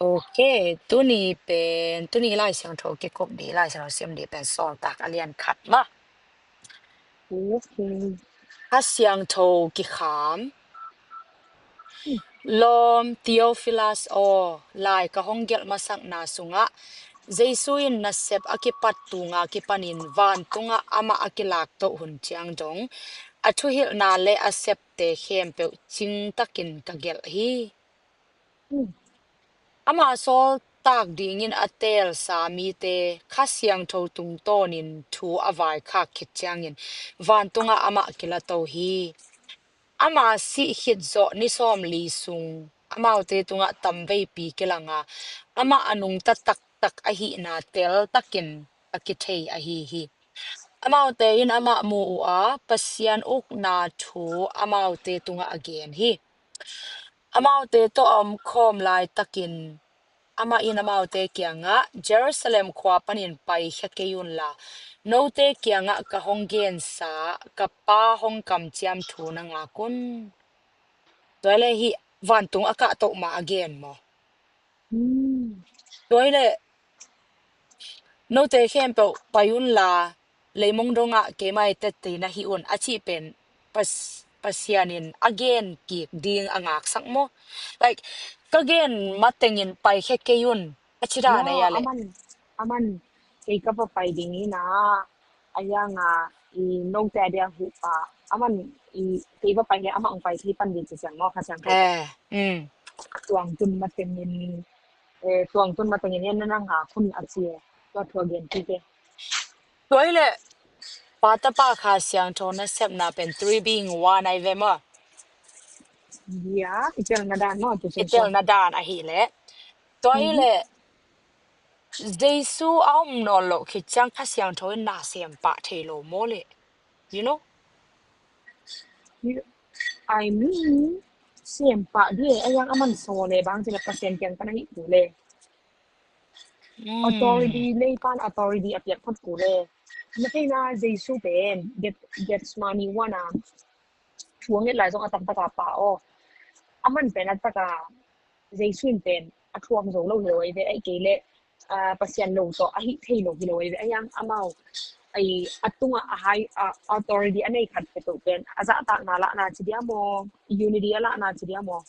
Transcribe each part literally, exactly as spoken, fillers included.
Ok, tuni pen, tuni Lai Siangtho kikup dih, Lai Siangtho sim dih pen Sawltak a lian khat mah. Ok. Kha Siangtho kikham. Lawm Theophilus aw, lai ka hong gelh masakna sungah Jesu in nasep a kipat tunga kipanin vantungah amah a kilaktoh hun ciang dong a thuhilhna le a septe khempeuh cingtakin ka gelh hi. Ama sawltak dingin a teelsa mite Kha Siangtho tungtawnin thu a vaikhak khit ciangin vantungah amah kilato hi. Ama sih khit zawh ni sawmli sung amaute tungah tamveipi kilanga amah a nungta taktak ahihna teltakin a kithei ahi hi. Amaute in amah mu uh a, Pasian ukna thu amaute tungah a gen hi. Amaute tawh a omkhawm laitakin amah in amaute kiangah, Jerusalem khua panin paikhia kei unla, note kiangah ka hong gensa ka Pa hong kamciam thu na ngak un. Tua le hih vantung a kahtoh ma a gen maw? Tua hi leh note khempeuh pai unla, leimong dongah keimah i tette na hi un a cih pen Pas- Pasian in a gen kik ding a ngaksak maw? Like, ka gen matengin paikhia kei un a ci dan a ia le. Aman, aman, kei ka va pai ding hi na, a ianga i note a dia huh a, aman i kei va pai hi, amah ong pai thei pan ding ci siang maw, Kha Siangtho. Eh, mm. Tuang tun matengin, eh, tuang tun matengin en na ngak un a ci e. Tua thu a gen kik e. Tua hi leh Pa, Tapa, Kha Siangtho nasepna pen three being one ai ve maw? Ya, i telna dan maw, tu i telna dan ahi leh. Tua hi leh Jesu a om nawn loh khit ciang Kha Siangtho in na sem pah thei lo maw le? You know? I mean, sem pah dia, a iang aman saw le bang ci le Pasian kiang pan ahi tu le. Authority, leipan authority a piak phot ku le. Na theina Jesu pen Get- Gethsemane huan a thuang et lai zong a taktak a Pa aw. Aman pen a taka Jesu in pen a thuang zo lo hi lo ei ve, ei kei le, ah, Pasian lo tawh a hih thei lo hi lo ei ve. A iang amau ai a tunga a hai, ah, authority a nei khat pe to pen a zahtakna lahna ci dia maw, unity a lahna ci dia maw?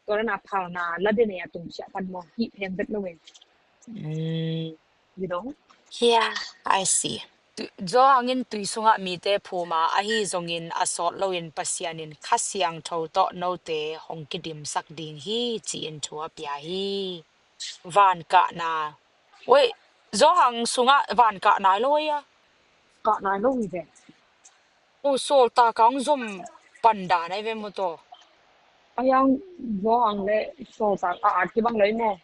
Tua na phalna la de nei a tung siah pan maw, hih pheng vet lo ei. Mm. You know? Yeah, I see. Tu- Johan in tui sungah mite phuma ahi zongin a sawt loin Pasian in Kha Siangtho tawh note hong kidimsak ding hi ci-in thu a pia hi. Van kahna. Wei, Johan sungah van kah nai lo ia? Kah nai lo hi ve. U sawltak a hong zom pan dan ai ve maw taw? A iang Johan le sawltak a at kibang lo i maw?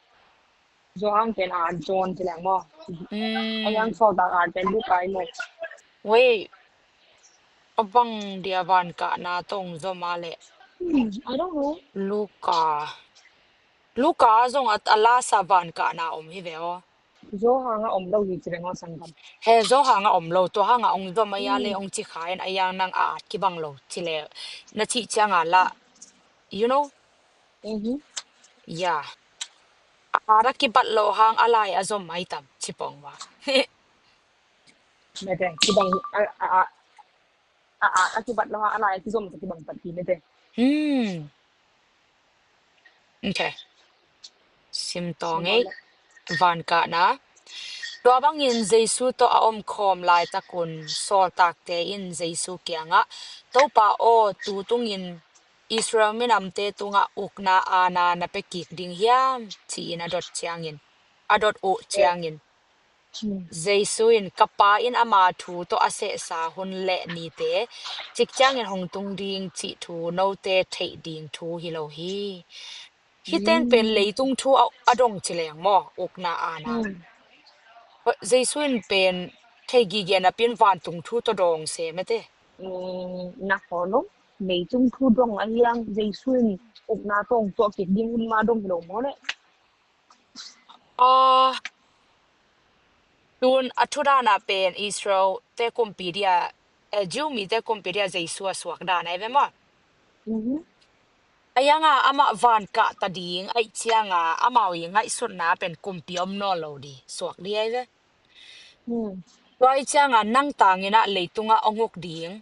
Johan pen a at John ci leng maw? Mm. A iang sawltak a at pen Luka i maw? Wei, a bang dia van kahna tong zom a le. Hmm, I don't know. Luka. Luka zong a, a lasa van kahna om hi ve aw. Johan a om lo hi ci leng aw sanggam. He, Johan a om lo, tua hanga ong zom a ia le ong ci kha in a iang nang a at kibang lo ci le. Na cih cianga la, you know? Mhm. Yeah. A at a kibat lo hang a lai a zom mai tam ci pong wa. Mete, kibang a, a, a, a at a kibat lo hang a lai a kizom ci kibang pat ki mete. Hmm. Okay. Sim tawng ei. Van kahna. Tua bangin Jesu tawh a om khawm laitakun sawltakte in Jesu kiangah, Topa aw, tu tungin Israel minamte tungah ukna aana na pia kik ding hiam? Ci-in a dot ciangin, a dot uh ciangin. Jesu in, Ka Pa in ama thu tawh a sehsa hun le nite cik ciangin hong tung ding cih thu note theih ding thu hi lo hi. Hiten pen leitung thu a, a dong ci leng maw, ukna aana. Jesu in pen thei gige napin vantung thu tawh dong se mete. Na khaw lo, leitung thu dong a hiang Jesu in ukna tawh tuah kik ding hun ma dong hi lo maw le? Aw, tun a thudana pen Israel te kumpi dia, eh, Jew mi te kumpi dia Jesu a suak dan ai ve maw? Mhm. A ianga amah van kah ta ding aih cianga amau i ngaihsutna pen kumpi om nawn lo di suak di ai ve. Hmm. Tua aih cianga nang tangin ah leitungah ong uk ding.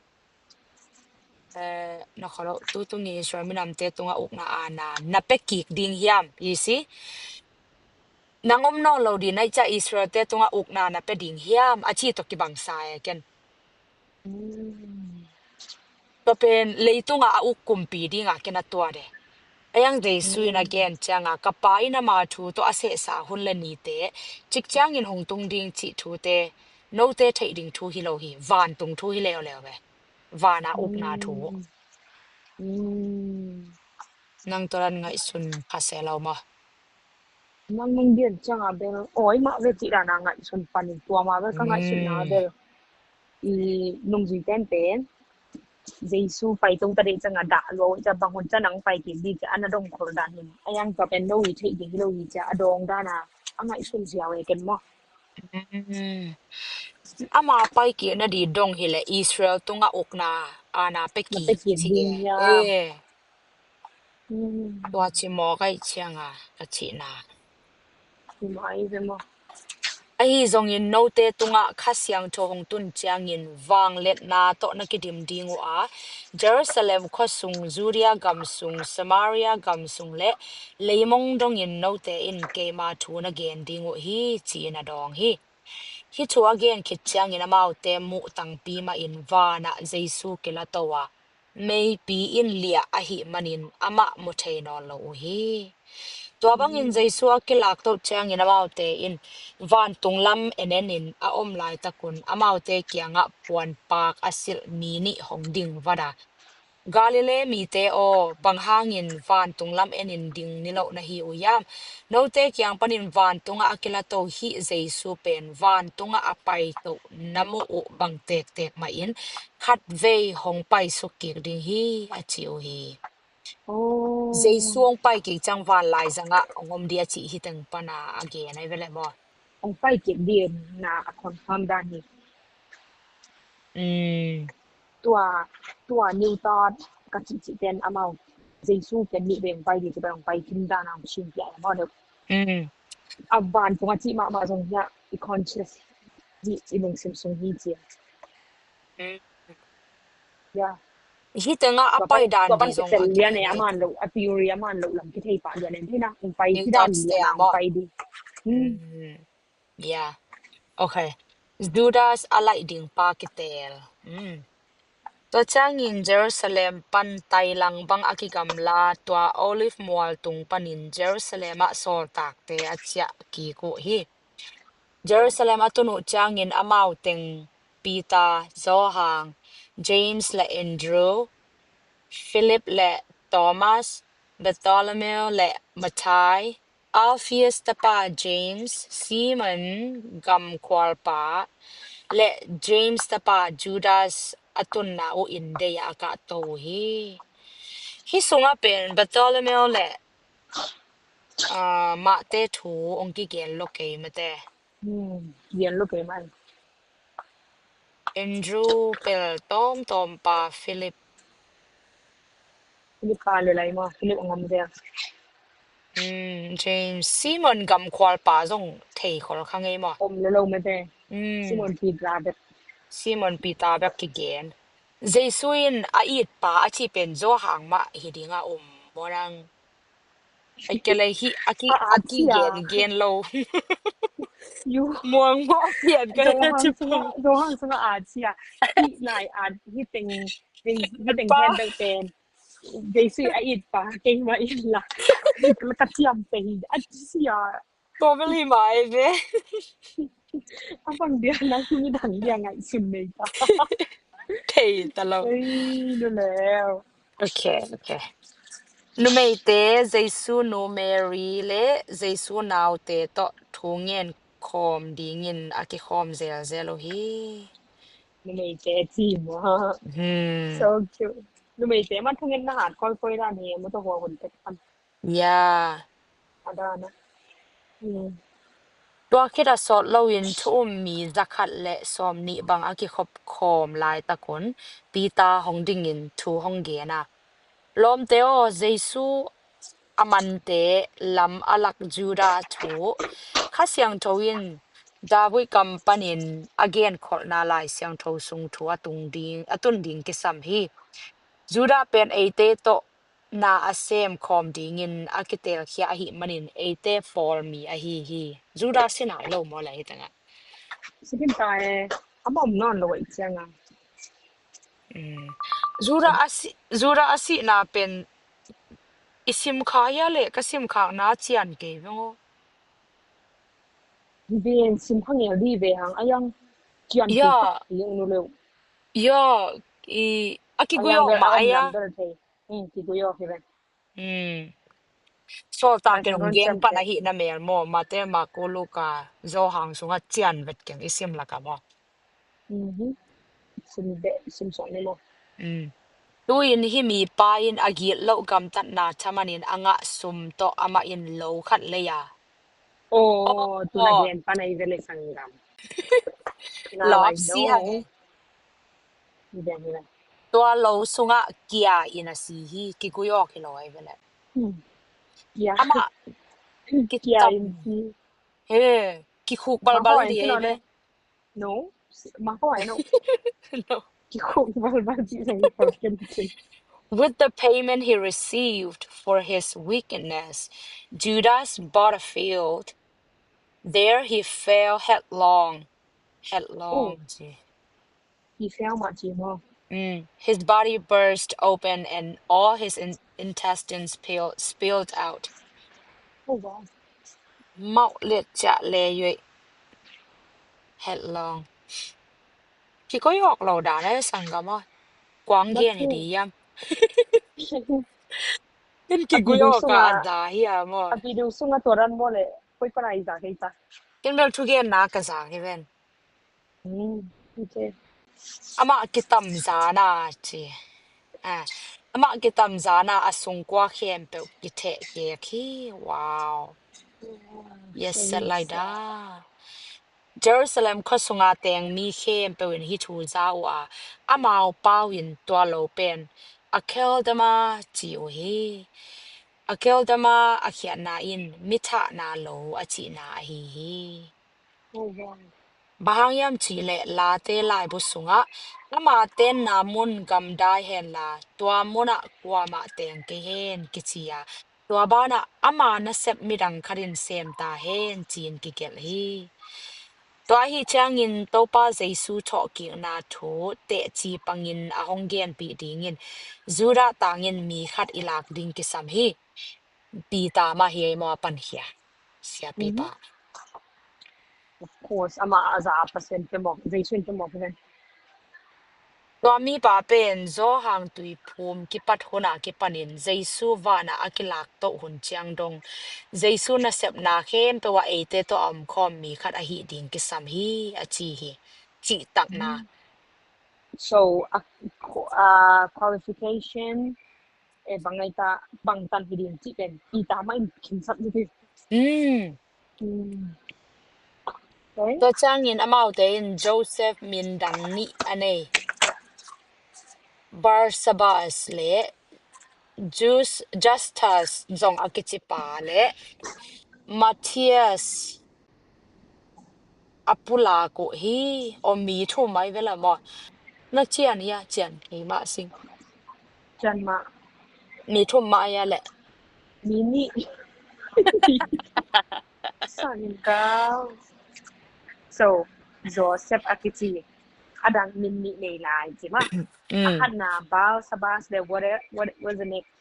Eh, na kholo tutung i Israel minamte tungah ukna aana na pia kik ding hiam i si. Nang om nawn lo di naih cia Israelte tungah ukna na pia ding hiam a ci tawh kibangsa e ken. Hmm. Tua pen leitungah a uk kumpi dinga ken a tua de. A iang Jesu in a gen cianga ka pa in ama thu tawh a sehsa hun le nite cik ciangin hong tung ding cih thute note theih ding thu hi lo hi, vantung thu hi leuleu ve. Vana ukna thu. Hmm. Hmm. Nang tua dan ngaihsun kha se lo maw? Nang nang gen cianga bel awi mah ve cih dana ngaihsun panin tua mah bel ka ngaihsutna bel i nungzui tenpen Jesu pai to ta dei cianga dah lua uh cia bang hun cia nang pai kik di cia ana dong khol dan hin a iang tua pen no i theih ding hi lo hi cia a dawng dana a ngaihsun ziau e ken maw? Ama pai kik na di dong hileh Israel tungah ukna aana pia kik ci e. Tua ci mawk aih cianga ka cihna. Ahi zongin note tungah Kha Siangtho hong tun ciangin vangliatna tawh na kidim ding uh a, Jerusalem khuasung, Judea gamsung, Samaria gamsung le leimong dongin note in keima thu na gen ding uh hi, ci-in a dawng hi. Hih thu a gen khit ciangin amaute muh tangpi mahin vanah Jesu kilato a, meipi in liah ahih manin amah mu thei nawn lo uh hi. Tua bangin Jesu a kilaktoh ciangin amaute in vantung lam enenin a om laitakun amaute kiangah puanpak a silh mi nih hong ding vada, Galilee mite aw, bang hangin vantung lam enin ding niloh na hi uh hiam? Note kiang panin vantungah a kilato hih Jesu pen vantungah a paitoh na muh uh bang tektek mahin khatvei hong paisuk kik ding hi, a ci uh hi. Jesu hong pai kik ciang vanlai zangah hong om dih a cih hih teng pana a gen ahi ve le maw? Hong pai kik dih na a confirm dan hi. Tua tua niuta ka cihcih ten amau Jesu ken nih vei hong pai dih ci pen hong pai kim dan a hong sim piah amau deuh. A vantung a cih mahmah zong hiah i conscious hi, i lungsim sung hi cia. Ya. Hih tengah a pai dan tua pan dih zong kitel a lian e, a man lo, a theory a man lo lam kithei pah lian e, thei na hong pai ci dan lian a hong pai dih. Ya. Ok. Judas a laih ding pa kitel. Tua ciangin Jerusalem pan tailang bang a kigamla tua Olive mual tung panin Jerusalem ah sawltakte a ciah kik uh hi. Jerusalem a tun uh ciangin amau teng Peter, Johan, James le Andrew, Philip le Thomas, Bartholomew le Matthai, Alphaeus tapa James, Simon gamkhualpa le James tapa Judas a tunna uh in dei a kahto uh hi. Hih sungah pen Bartholomew le ah, mahte thu hong kigen lo kei mate. Gen lo kei mah. Andrew pel tawmtawm pa Philip. Philip pa le lai maw, Philip a ngam zel. James, Simon gamkhual pa zong thei khol kha ngei maw? Om le lo mate. Simon Peter bek. Simon Peter bek kigen. Jesu in a it pa a ci pen Johan mah hi ding a om maw nang? Ai ke lei hi a ki a ki gen gen lo. Muang maw a kian ka he ci pum. Johan sungah a ci a. Hi lai a hi teng hi teng hen deuh pen. Jesu a it pa kei mah in la. Ka ciam te hi a ci a. Tua bel hi mai ve. A bang dia nang midang dia ngaihsun nei ta. Thei ta lo. Ei, nu leu. Ok, ok. Numeite Jesu nu Mary le Jesu naute tawh thu ngen khawm dingin a kikhawm zelzel uh hi. Numeite ci maw. So cute. Numeite mah thu ngen na hat koikoi dan hi mu tawh hua hun tek pan. Ya. A dan a. Tua khit a sawt loin thu um mi zakhat le sawmnih bang a kikhop khawm laitakun Peter hong dingin thu hong gen a. Lawmte aw, Jesu a mante lam a lak Judah thu Kha Siangtho in David kam panin a genkholhna Lai Siangtho sung thu a tung ding, a tun ding kisam hi. Judah pen eite tawh na a sem khawm dingin a kitelkhia ahih manin eite pawlmi ahi hi. Judah si nai lo maw le hi tengah? Si kim ta e, a mawm nawn lo a i cianga. Judah a si, Judah a sihna pen i sim kha hia le ka sim khakna cian kei veng aw. Hi ven sim kha ngel di ve hang a yang cian kei kha hi yang nu leu. Ya, i a kigui awk ma a ya. Kigui awk hi ven. Sawltak in hong gen pan ahih na mel maw, Mate, Marku, Luka, Johan sungah cian vet keng i sim laka maw? Sim beh, sim sawh ni maw? Tu-in hih mipa in a gitloh gamtatna tha manin a ngah sum tawh amah in lo khat lei a. Aw, tuna gen pan ahi ve le sanggam. Lawp si hang. Tua lo sungah kia in a si hi, kigui awk hi lo ahi ve le. Amah kitam. He, kikhuk balbal hi di ahi ve. No, mako ai no. No. Kikhuk balbal hi sang. With the payment he received for his wickedness, Judas bought a field. There he fell headlong. Headlong. He fell mah ci maw? His body burst open and all his in, intestines spill, spilled out. Oh, wow. Mauh liat ciah le yuai. Headlong. Kigui awk lo dan e sanggam aw. Kuang gen hi di yam. In kigui awk a za hi a maw. A video sunga tua dan maw le. Koi pana i za kei ta. Ken bel thugenna ka za hi ven. Amah kitamzana ci. Amah kitamzana a sungkua khempeuh kithehkek hi. Wow. Yes, set lai da. Jerusalem khua sunga teng mi khempeuh in hih thu za uh a, amau pau in tua lo pen Akeldama ci uh hi. Akeldama a khiatna in mithahna lo a cihna ahi hi. Bang hang hiam cihleh Late laibu sungah ama tenna mun gamdai henla tua munah kuamah teng kei hen kici a, tua banah ama nasep midang khatin sem ta hen ci-in kigelh hi. Tua ahi ciangin Topa Jesu thawhkikna thu tehci pangin a hong genpih dingin Judah tangin mi khat i lak ding kisam hi. Peter mah hi ei maw a pankhia? Siapipa. Of course, amah a za a Pasian pia mawk, Jesu in pia mawk hi ven. Tua mipa pen Johan tuiphum kipat hunah kipanin Jesu vanah a kilak toh hun ciang dong Jesu nasepna khempeuh ah eite tawh a omkhawm mi khat ahih ding kisam hi a ci hi. Cihtakna. So, a, a qualification e bang ngai ta bang tan hi ding cih pen Peter mah in khinsat hi. Tua ciangin amaute in Joseph min dang nih a nei, Barsabas le Jus, Justus zong a kicipa le Matthias a pulak uh hi. Aw, mi thum ai vela maw? Na cian ia cian hi mah sing. Cian mah. Mi thum mah ia le. Mi nih. Sangin kau. So, Joseph a kici a dang min nih nei lai ci mah. A khatna Barsabas le what, what was the next?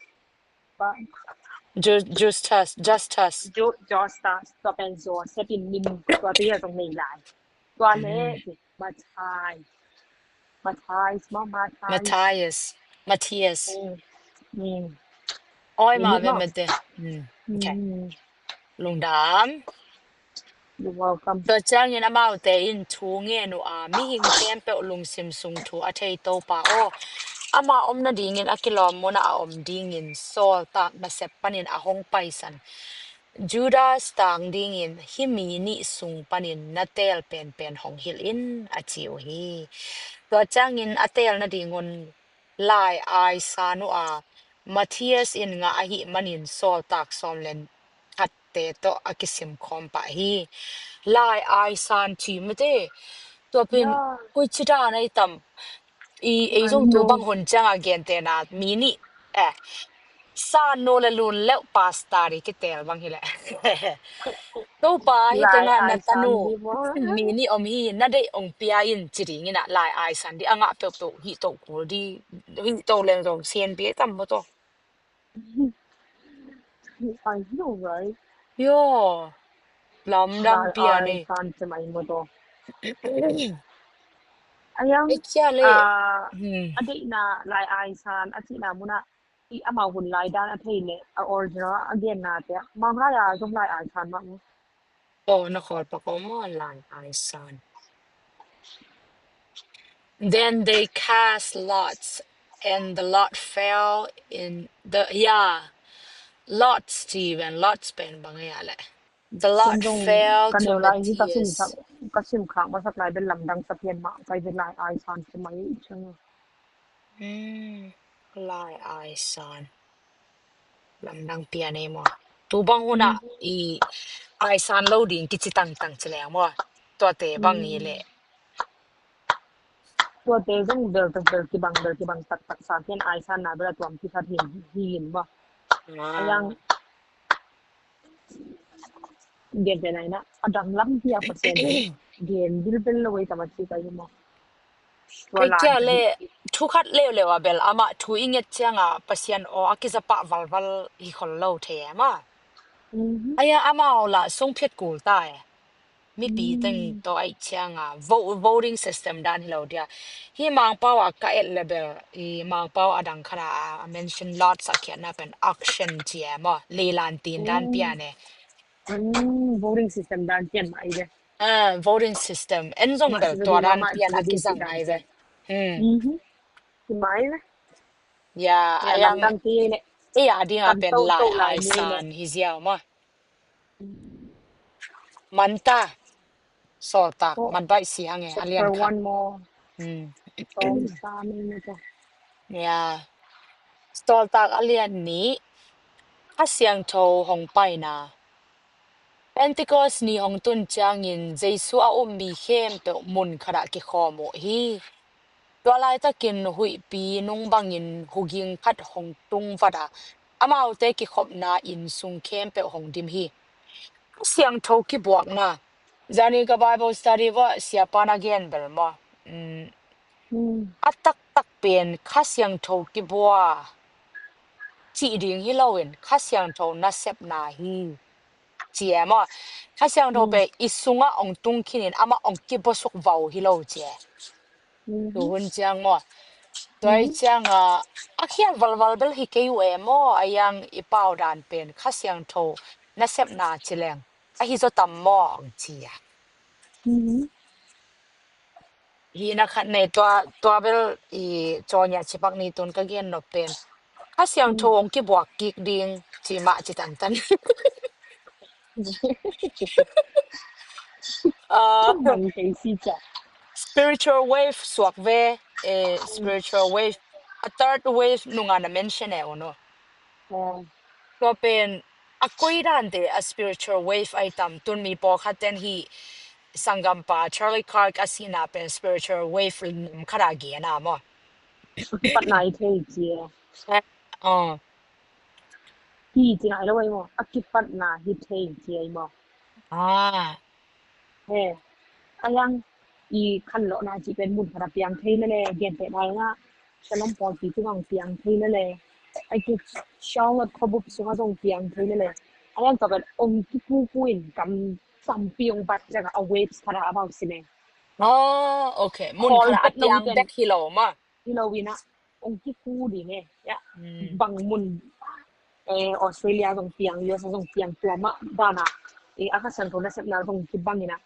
Justus, Justus. Justus, tua pen Joseph in min tua pi a zong nei lai. Tua le Matthias. Matthias maw, Matthias. Matthias. Matthias. Oi ma ve mate. Okay. Lungdam. Tua ciangin amaute in thu ngen uh a, mihing khempeuh lungsim sung thu a thei Topa aw, ama om nadingin a kilawm munah a om dingin sawltak nasep panin a hong paisan Judas tang dingin hih mi nih sung panin na teel penpen hong hilh in a ci uh hi. Tua ciangin a teel nadingun lai aisan uh a, Matthias in ngah ahih manin sawltak sawm le khatte tawh a kisim khawm pah hi. Lai aisan ci mate. Tua pen koi ci dan ai tam. I ei zong tu bang hun ciang a gentehna mi nih, eh, san no le lun leuh pasta ri kitel bang hileh. Topa hi tengah na tanu mi nih om hi, na deih ong pia in ci ding inah lai aisan di a ngah peuhpeuh hih toh kul di, hih toh leng zong sian pi ai tam maw tawh. I know, right? Yo, lamdang pian ei. San cemai maw tawh. Ayang, ei kia le. A deihna lai aisan a cihna munah i amau hun lai dan a thei le a original a genna te a manghai a zong lai aisan mah mu. Oh, na khawl pak om maw lai aisan. Then they cast lots, and the lot fell in the, yeah, lots ci ven, lots pen bang ya le. The lot fell to Matthias. Ka sim khak masak lai bel lamdang sa pian mah kai bel lai aisan cemai chang. Lai aisan. Lamdang pian ei maw. Tu bang hunah i aisan lo ding kici tangtang ci leng maw. Tuate bang hi leh. Tuate zong bel tak bel kibang bel kibang taktak sa kian aisan na bel a tuam kisat hin hi in maw. Ayang. Gen te nai na a dang lam pia Pasian gen bilbel lo ei tama ci ka hi maw. Kei kia le thu khat leuleu a bel amah thu i nget cianga Pasian aw a kizapah valval hi khol lo thei e ma. Aya amau lah sung phiat kul ta e. Mipi teng tawh aih cianga voting system dan hi lo dia. Hi Mangpau a ka et le bel i Mangpau a dang khana a mention lot sa khiatna pen auction ci e maw, leilan tin dan pian e. Voting system dan pian mah i ve. Voting system en zong bel tua dan pian a kizang ai ve. Hi mai ve. Ya, a yang ei a dinga pen lai ai san hi ziau ma. Manta sawltak man baih si hange a lian khat. Ya, sawltak a lian nih Kha Siangtho hong paina. Pentecost ni hong tun ciangin Jesu a um mi khempeuh mun khatah kikhawm uh hi. Tua laitakin huihpi nung bangin huging khat hong tung vata amaute kikhopna inn sung khempeuh hong dim hi. Kha Siangtho kibuakna. Zani ka Bible study vua siapa na gen bel maw. A taktak pen Kha Siangtho kibua cih ding hi loin Kha Siangtho nasepna hi ci e maw. Kha Siangtho pen i sungah ong tung khinin amah ong kibosuk vau hi lo ci e. Tuhun ciang maw. Tua i cianga a khial valval bel hi kei uh e maw, a yang i pau dan pen Kha Siangtho nasepna ci leng ahi zaw tam maw ong ci a. Hi na khat nei tua bel i cawnya cipak ni tun ka gen nop pen Kha Siangtho ong kibuak kik ding ci mah ci tantan. Spiritual wave suak ve. Spiritual wave, a third wave nunga na mention e uh no. Tua pen a koi dante a spiritual wave ai tam, tun mi pawlkhat ten hi sanggampa Charlie Kirk a sihna pen spiritual wave nam khat a gen a maw. Patna i thei ci e. Hi ci nai lo ai maw, a kipatna hi thei ci ai maw. He a yang i khanlawhna cih pen mun khat a piang thei na le, genteh nai ngah Shalom pawlpi tungah piang thei na le, ai ki Charlotte khuabup sungah zong piang thei na le. A yang ka pen ong kikuku in kam sampi ong bat ciangah a waves khat a amau si ne. Mun khat a piang bek hi lo ma. Hi lo inah ong kiku ding e. Bang mun Australia zong piang, U S A zong piang, tua mah banah a Kha Siangtho nasepna zong kibang inah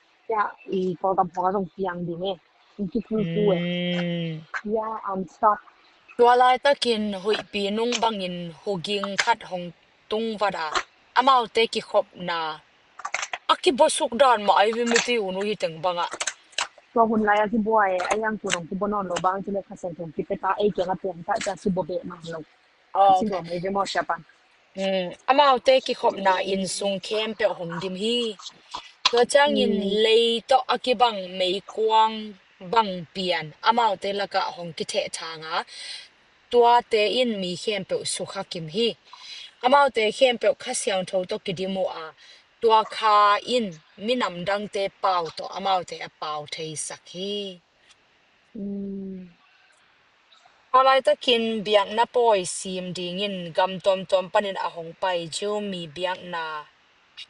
i Kawlgam phawngah zong piang ding e. Ong kiku ku e. Ya, I'm shocked. Tua laitakin huihpi nung bangin huging khat hong tung vata amaute kikhopna a kibosuk dan mah ai ve mite unu hi teng bangah. Tua hun lai a kibua e, a yang kun ong kibua nawn lo bang cile Kha Siangtho kipeta ei kiangah piangta cia kibua beh man lo. Aw, sim kei. Amaute kikhopna inn sung khempeuh hong dim hi. Tua ciangin lei tawh a kibang meikuang bang pian amaute lakah hong kithehthang a, tuate in mi khempeuh sukha kim hi. Amaute khempeuh Kha Siangtho tawh kidim uh a, tua kha in minam dangte pau tawh amaute a pau theisak hi. Tua laitakin biakna pawi sim dingin gam tuamtuam panin a hong pai Jew mi biakna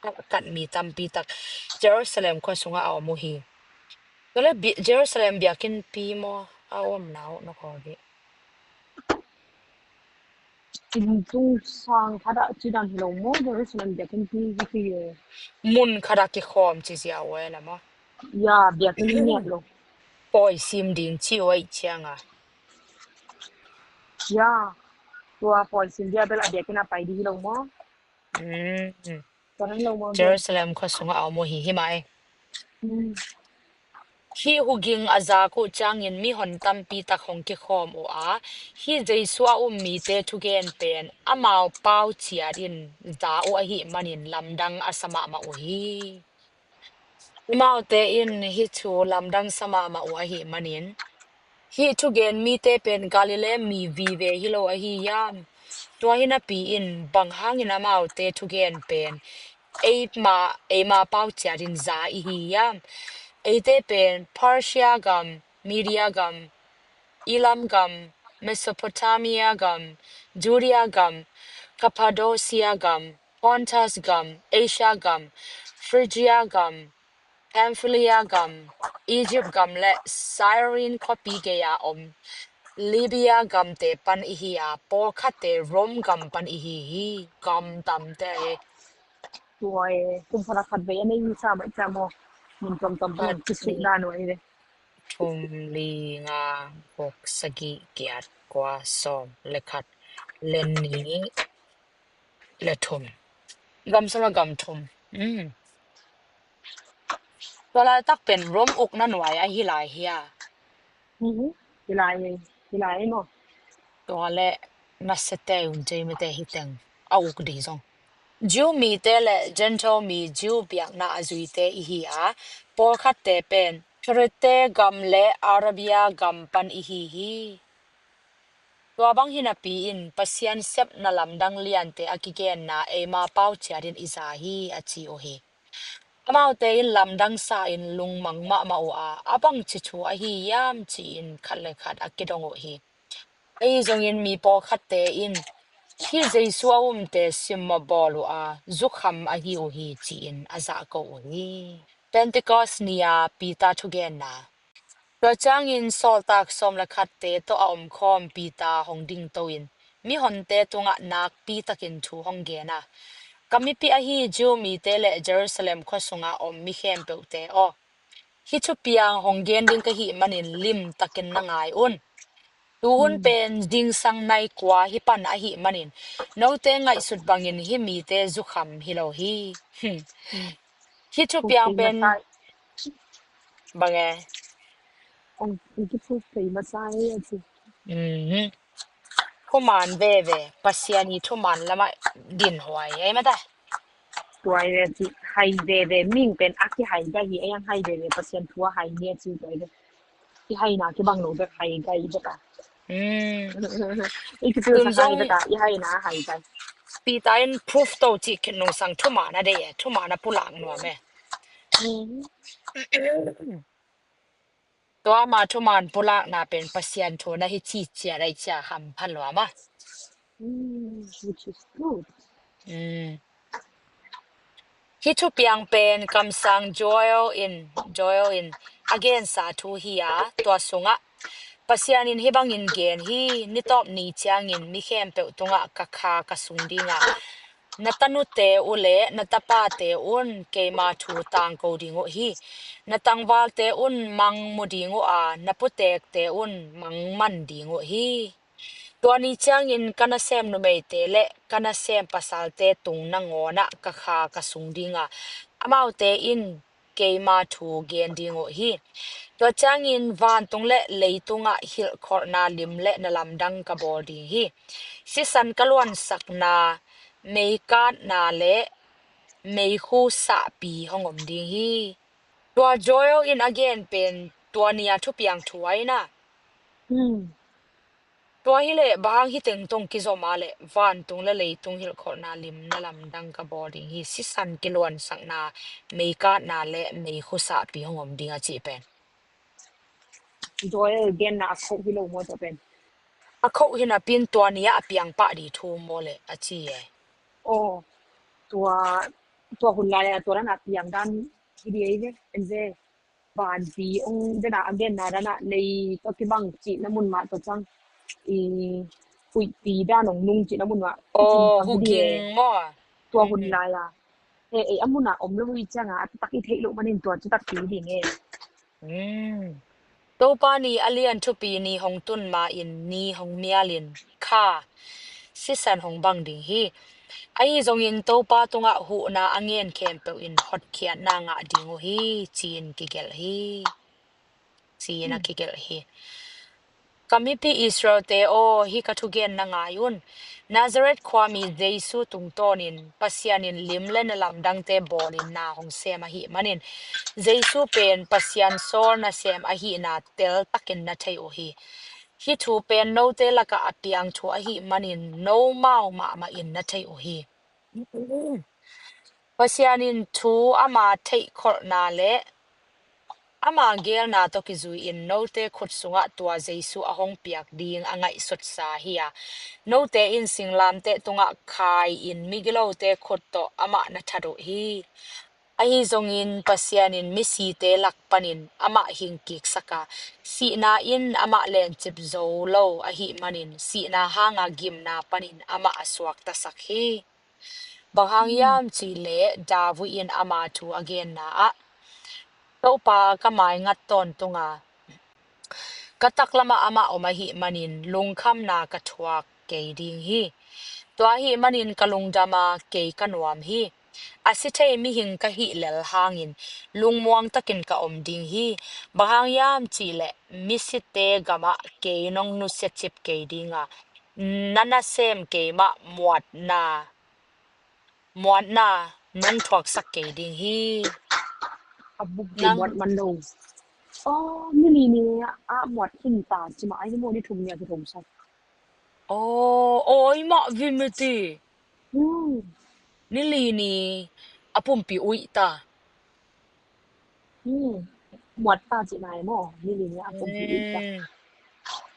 a kat mi tampi tak Jerusalem khua sungah a om uh hi. Tua le bi- Jerusalem biakinnpi maw a omna uh na kawk hi. Inn sung sang khat ah ci dan hi lo maw, Jerusalem biakinnpi hi ci e. Mun khat ah kikhawm ci zia uh e la maw? Ya, biakinnpi ngiat lo. Pawi sim ding ci uh aih cianga. Ya, tua pawi sim dia bel a biakinn a pai ding hi lo maw? Tua hi lo maw bel? Jerusalem khua sungah a om uh hi, hi mai. Hih huging a zak uh ciangin mihon tampi tak hong kikhawm uh a, hih Jesu a um mite thugen pen amau pau ciat in za uh ahih manin lamdang a sa mahmah uh hi. Amaute in hih thu lamdang sa mahmah uh ahih manin, hih thugen mite pen Galilee mi vive hi lo ahi hiam? Tua hi napi in bang hangin amaute thugen pen eima, eima pau ciat in za i hi hiam? Eite pen Persia gam, Media gam, Elam gam, Mesopotamia gam, Judea gam, Cappadocia gam, Pontus gam, Asia gam, Phrygia gam, Pamphylia gam, Egypt gam le Cyrene khuapi gei-a om Libya gamte pan i hi a, pawlkhatte Rome gam pan i hi hi. Gam tamte hi. Tua e, kum khat a khat vei a nei hi sa mai sa maw? Mun tuamtuam pan kisukna nuai ve. Thum, li, nga, guk, sagih, giat, kua, sawm le khat, le nih, le thum. Gam sawm le gam thum. Tua laitak pen Rome ukna nuai ahi lai hia? Hi lai, hi lai maw? Tua le na sete un, Jamie te hi teng a uk ding zong. Jew mite le Gentile mi Jew biakna a zuite i hi a, pawlkhatte pen Crete gam le Arabia gam pan i hi hi. Tua bang hi napi in Pasian sepna lamdang liante a kigenna eima pau ciatin i za hi a ci uh hi. Amaute in lamdang sa in lungmang mahmah uh a, a bangci thu ahi hiam ci-in khat le khat a kidong uh hi. Ahi zongin mi pawlkhatte in hih Jesu a umte simmawh bawl uh a, zukham ahi uh hi ci-in a zahko uh hi. Pentecost ni-a Peter thugenna. Tua ciangin sawltak sawm le khatte tawh a omkhawm Peter hong dingto in mihonte tungah nakpi takin thu hong gen a, ka mipi ahi Jew mite le Jerusalem khua sungah om mi khempeuhte aw, hih thupiang hong gen ding ka hih manin limtakin na ngai un. Tuhun pen zingsang nai kua hih pan ahih manin note ngaihsut bangin hih mite zukham hi lo hi. Hih thupiang pen bang e? Thuman veve, Pasian i thuman lamah dinhuai ei mata. Tuai ve ci, hai veve, ming pen a kihai gai hi, ei ang hai veve Pasian thu a hai ni a ci tuai ve. Kihaina kibang lo bek hai gai bek a. I kipil sa hai bek a, i haina hai gai. Peter in proof to ci khin nungsang thuman a dei e, thuman a pulak nuam e. Tua ama thuman pulakna pen Pasian thu na hi ci cia dai cia hampha nuam a. Which is good. Hih thupiang pen kamsang Joel in, Joel in a gensa thu hi a, tua sungah Pasian in hih bangin gen hi, nitawp ni ciangin mi khempeuh tungah ka kha ka sung dingah na tanute uh le na tapate un keima thu tangko ding uh hi. Na tangvalte un mang mu ding uh a, na putekte un mang man ding uh hi. Tua ni ciangin ka nasem numeite le ka nasem pasalte tung nangawnah ka kha ka sung dinga, amaute in keima thu gen ding uh hi. Tua ciangin vantung le leitungah hilhkholhna lim le na lamdang ka bawl ding hi. Sisan ka luansakna meikatna le meikhu sahpi hong om ding hi. Tua Joel in a gen pen tua ni-a thupiang thu ahi na. Hmm. Tua hi leh bang hang hi tengtong kizom a leh vantung le leitung hilhkholhna lim na lamdang ka bawl ding hi. Sisan kiluansakna meikatna le meikhu sahpi hong om ding a cih pen. Joel genna a khoh hi lo maw tua pen? A khoh hi napi-in tua ni-ah a piang pah ding thu maw leh a ci e. Aw, tua, tua hun lai-a tua dan a piang dan hi ding ei ve, en ve. Vanpi ong dena a genna dana lei ka kibang cihna mun mah tua ciang i huihpi dan ong nung cihna mun mah. Aw, huking maw? Tua hun lai-a. He ei a mun a om lo hi cianga a taktak i theih loh manin tua citak pi ding e. Topa ni a lian thupi ni hong tun ma-in ni hong mialin kha sisan hong bang ding hi. Ahi zongin Topa tungah huhna a ngen khempeuh in hotkhiatna ngah ding uh hi, ci-in kigelh hi. Ci-in a kigelh hi. Ka mipi Israel-te aw, hih ka thugen na ngai un. Nazareth khuami Jesu tungtawnin Pasian in lim le na lamdangte bawlin na hong sem ahih manin Jesu pen Pasian sawl nasem ahihna teltakin na thei uh hi. Hih thu pen note lakah a piang thu ahih manin nomau mahmah in na thei uh hi. Pasian in thu ama theihkholhna le ama geelna tawh kizui-in note khut sungah tua Jesu a hong piak ding a ngaihsutsa hi-a, note in singlamteh tungah khai-in migilote khut tawh amah na that uh hi. Ahi zongin Pasian in misite lak panin amah hingkiksak a, sihna in amah lencip zo lo ahih manin sihna hanga gimna panin amah a suaktasak hi. Bang hang hiam cih leh David in ama thu a genna ah, Topa ka maingat tawntunga ka taklamah amah om ahih manin lungkhamna ka thuak kei ding hi. Tua ahih manin ka lungdama kei ka nuam hi. A si thei mihing ka hih lel hangin lungmuang takin ka om ding hi. Bang hang hiam cih leh misite gamah kei nong nusiacip kei dinga, na nasem keimah muatna muatna nong thuaksak kei ding hi. A buk hi muat man lo. Aw, nili ni a muat hin ta ci mah ai ni maw, ni thum ni a kithumsak. Aw, aw, i mah vim i ti. Nili ni a pumpi uih ta. Muat ta ci nai maw, nili ni a pumpi uih ta.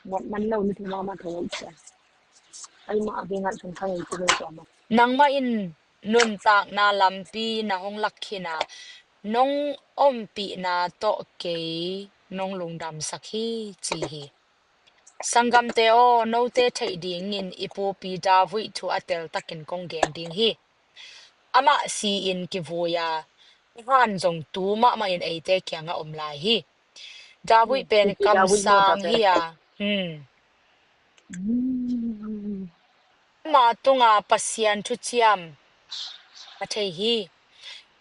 Muat man lo ni thum a ma tho uih ta. Ai mah a vengat thum kha ngei ci lo tua mah. Nangmah in nuntakna lampi na hong lak khin a, nong ompihna tawh kei nong lungdamsak hi, ci hi. Sanggamte aw, note theih dingin i pupi David thu a teltakin kong gen ding hi. Amah si-in kivui a, a han zong tu mahmah in eite kiangah om lai hi. David pen kamsang hi a, ama tunga Pasian thuciam a thei hi.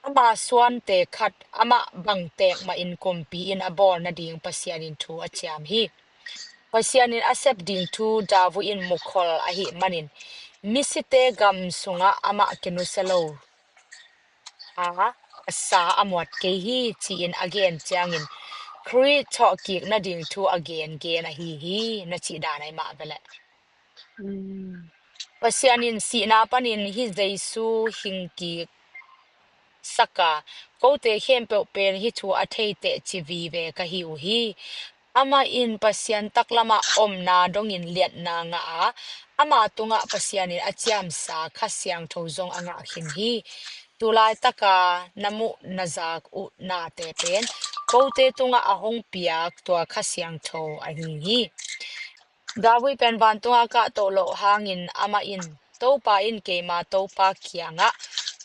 Ama suante khat amah bangtek mahin kumpi in a bawl nading Pasian in thu a ciam hi. Pasian in a sep ding thu David in mukhol ahih manin misite gam sungah amah kinusia lo a, a sa a muat kei hi, ci-in a gen ciangin Khrih thawhkik nading thu a gengen ahi hi, na cih dan ahi mah veleh. Pasian in sihna panin hih Jesu hingkik saka, kote khempeuh pen hih thu a theiteh ci vive ka hi uh hi. Amah in Pasian taklamah omna dongin liatna ngah a, ama tungah Pasian in a ciamsa Kha Siangtho zong a ngah khin hi. Tulaitaka na muh na zak uh nate pen kote tungah a hong piak tua Kha Siangtho ahi hi. David pen vantunga kahtoh loh hangin amah in, Topa in keima Topa kiangah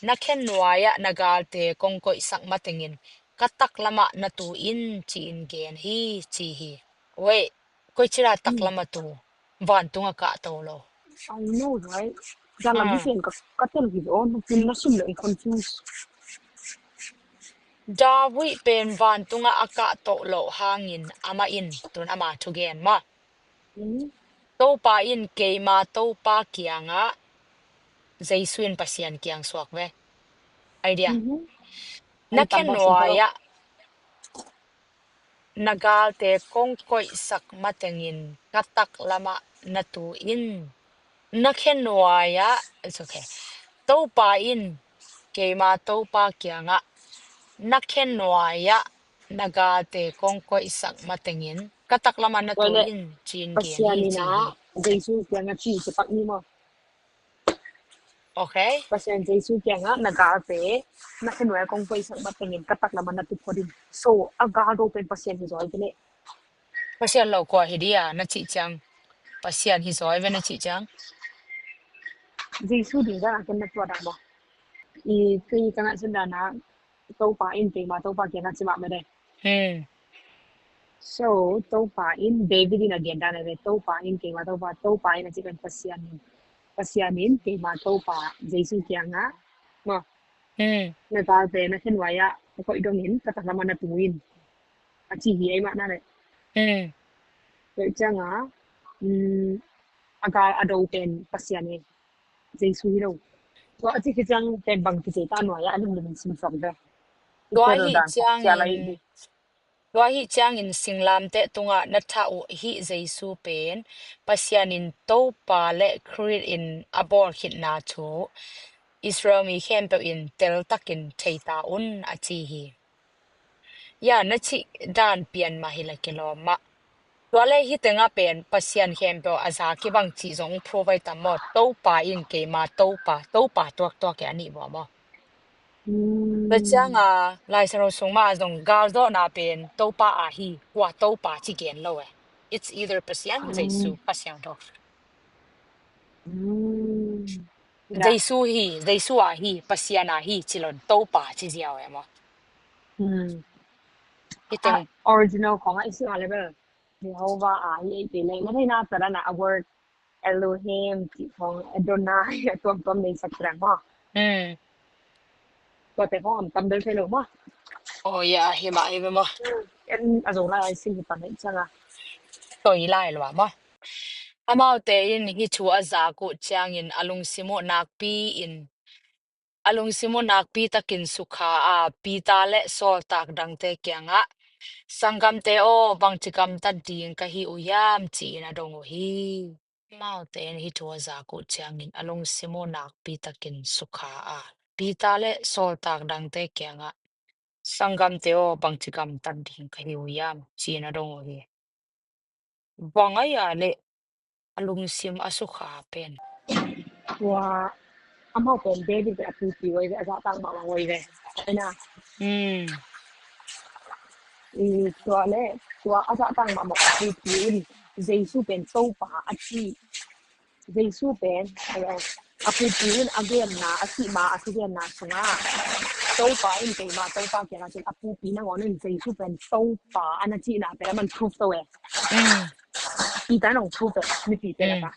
na khen nuai-ah na galte kong koihsak matengin ka taklamah na tu in, ci-in gen hi, ci hi. Wei, koi cila taklamah tu, vantunga kahtoh lo. I know, right? Dalam ni pen ka, ka tel hi zo, nupin na sum le confuse. David pen vantungah a kahtoh loh hangin amah in, tun ama thugen mah. Mm. Topa in keima Topa kiangah Jesu in Pasian kiang suak ve. Idea. Mhm. Na khe nuai-ah na galte kong koihsak matengin ka taklamah na tu in. Na khe nuai-ah, it's okay. Topa in keima Topa kiangah na khe nuai-ah na galte kong koihsak matengin ka taklamah na tu in ci-in gen hi ci hi. Jesu kiangah ci, ci pak ni maw? Okay. Pasian Jesu kiangah na galte na khe nuai-ah kong koihsak matengin ka taklamah na tu phot in. So a gal do pen Pasian hi zaw hi ve. Pasian lo kua hi dia na cih ciang, Pasian hi zaw hi ve na cih ciang. Jesu ding dan a ken na tuat ah maw? I kei ka ngaihsun dan ah Topa in keima Topa kiangah ci mah mah deh. Hmm. So Topa in, David in a gen dan ah ve, Topa in keima Topa, Topa in a cih pen Pasian in, Pasian in keima Topa Jesu kiangah maw? Hmm. Na galte na khe nuai-ah ka koih dongin ka taklamah na tu in a ci hi ei mah na leh. Hmm. Tua ciangah, um, a gal a do pen Pasian e, Jesu hi lo. Tua a ci khit ciang pen bang kici ta nuai-ah a limlim in sim suak ve. Tua hi ciangin, tua hi ciangin singlamteh tungah na thah uh hih Jesu pen Pasian in Topa le Khrist in a bawl khitna thu Israel mi khempeuh in teltakin thei ta un a ci hi. Ya, na cih dan pian mah hi la kilawm mah. Tua le hih tengah pen Pasian khempeuh a za kibang cih zong provide tam maw? Topa in keima Topa, Topa tuaktuak e a nih vua maw? Hmm. Tua ciangah Lai Siangtho sung mah zong galzawhna pen Topa a hi, kua Topa ci gen lo e. It's either Pasian, Jesu, Kha Siangtho. Hmm. Jesu hi, Jesu a hi, Pasian a hi ci lo in Topa ci ziau e maw? Hmm. Original khong ah i sim a le bel Jehovah a hi ei te le, na theihna tat ah na a word Elohim cih khong, Adonai a tuamtuam nei sak ciang maw? Hmm. Tuate khong om tam bel thei lo maw? Oh ya, hi mah hi ve maw? En a Zolai a i sim hi pan hei ciangah. Toi lai lua maw? Amaute in hih thu a zak uh ciangin a lungsim uh nakpi in, a lungsim uh nakpi takin sukha a, Peter le sawltak dangte kiangah, Sanggamte aw, bangci gamtat ding ka hi uh hiam? Ci-in a dong uh hi. Amaute in hih thu a zak uh ciangin a lungsim uh nakpi takin sukha a, Peter le sawltak dangte kiangah, Sanggamte aw, bangci gamtat ding ka hi uh hiam? Ci-in a dong uh hi. Bang a hia le a lungsim a sukha pen? Tua amau pen David pen a pupi uh hi ve, a zahtak mahmah uh hi ve. Aina. Hmm. I, tua le, tua a zahtak mahmah a pupi in Jesu pen Topa a ci. Jesu pen, eh, a pupi in a genna, a sih ma a thugenna sungah Topa in keima Topa kiangah cin a pupi nangawn in Jesu pen Topa a na cihna pen a man proof to e. Mm. Peter in hong proof e, mipite lakah.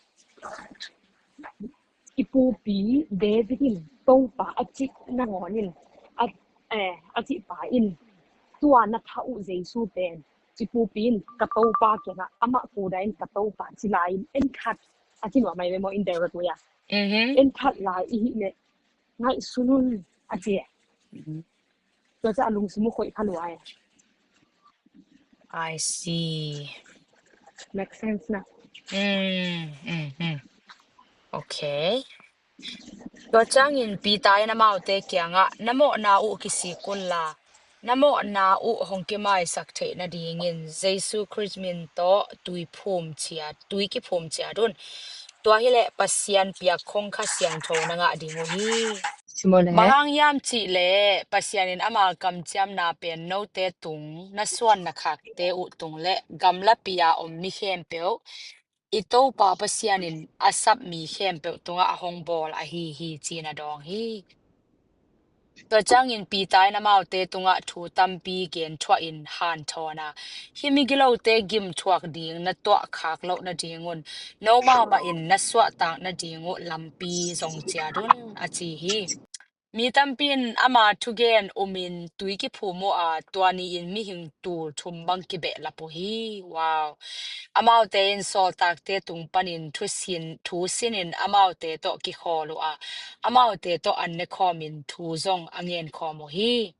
I pupi David in Topa a cih nangawn in, a, eh, a cihpa in tua na thah uh Jesu pen, i pupi in ka Topa kiangah amah koda in ka Topa ci lai in en khat a ci nuam mai ve maw, indirect way ah. Mhm. En khat lai i hih leh ngaihsun un a ci e. Mhm. Tua ciang a lungsim uh khoih kha lua e. I see. Make sense na? Mm, mm, mm. Okay. Tua ciangin Peter in amaute kiangah, na mawhna uh kisik unla, na mawhna uh hong kimaisak theih nadingin Jesu Khrist min tawh tui phum ciat, tui kiphum ciat un. Tua hileh Pasian piak khong Kha Siangtho na ngah ding uh hi. Bang hang hiam cihleh Pasian in ama kamciamna pen note tung, na suan na khakte uh tung le gamlapi a om mi khempeuh i Topa Pasian in a sap mi khempeuh tungah a hong bawl ahi hi, ci-in a dawng hi. Tua ciangin Peter in amaute tungah thu tampi gen thuahin hanthawn a, hih migilote gim thuak ding na tuah khak loh nadingun nomau mah in na suahtak nading uh lampi zong ciat un, a ci hi. Mi tampi in ama thugen umin tui kiphum uh a, tua ni-in mihing tul thum bang kibehlap uh hi. Wow. Amaute in sawltakte tung panin thusin, thu sinin amaute tawh kikhawl uh a, amaute tawh an ne khawmin thu zong a ngen khawm uh hi.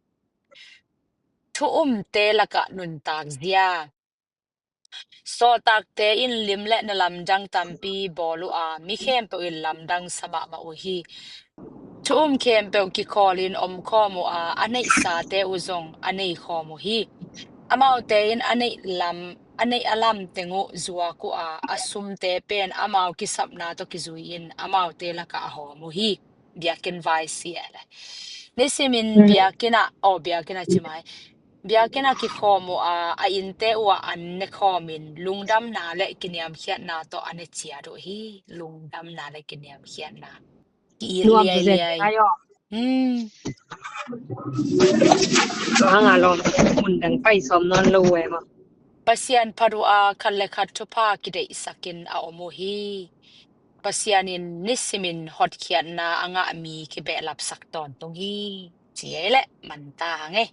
Thu umte lakah nuntak zia. Sawltakte in lim le na lamdang tampi bawl uh a, mi khempeuh in lamdang sa mahmah uh hi. Thu um khempeuh kikhawlin om khawm uh a, a neihsate uh zong a nei khawm uh hi. Amaute in a neih lam, a neih a lam teng uh zuak uh a, a sumte pen amau kisapna tawh kizui-in amaute lakah a hawm uh hi. Biakinn vai si e le. Nisimin biakinn ah, aw, biakinn ah ci mai. Biakinn ah kikhawm uh a, a innte uh ah an ne khawmin lungdamna le kiniamkhiatna tawh a ne ciat uh hi. Lungdamna le kiniamkhiatna. Ki-it liailiai. Hmm. Tua hang a lawm, mun dang pai sawm nawn lo uh e maw. Pasian phat uh a, khat le khat thupha kideihsakin a om uh hi. Pasian in nisimin hotkhiatna a ngah mi kibehlapsak tawntung hi. Ci ei leh man ta hang e.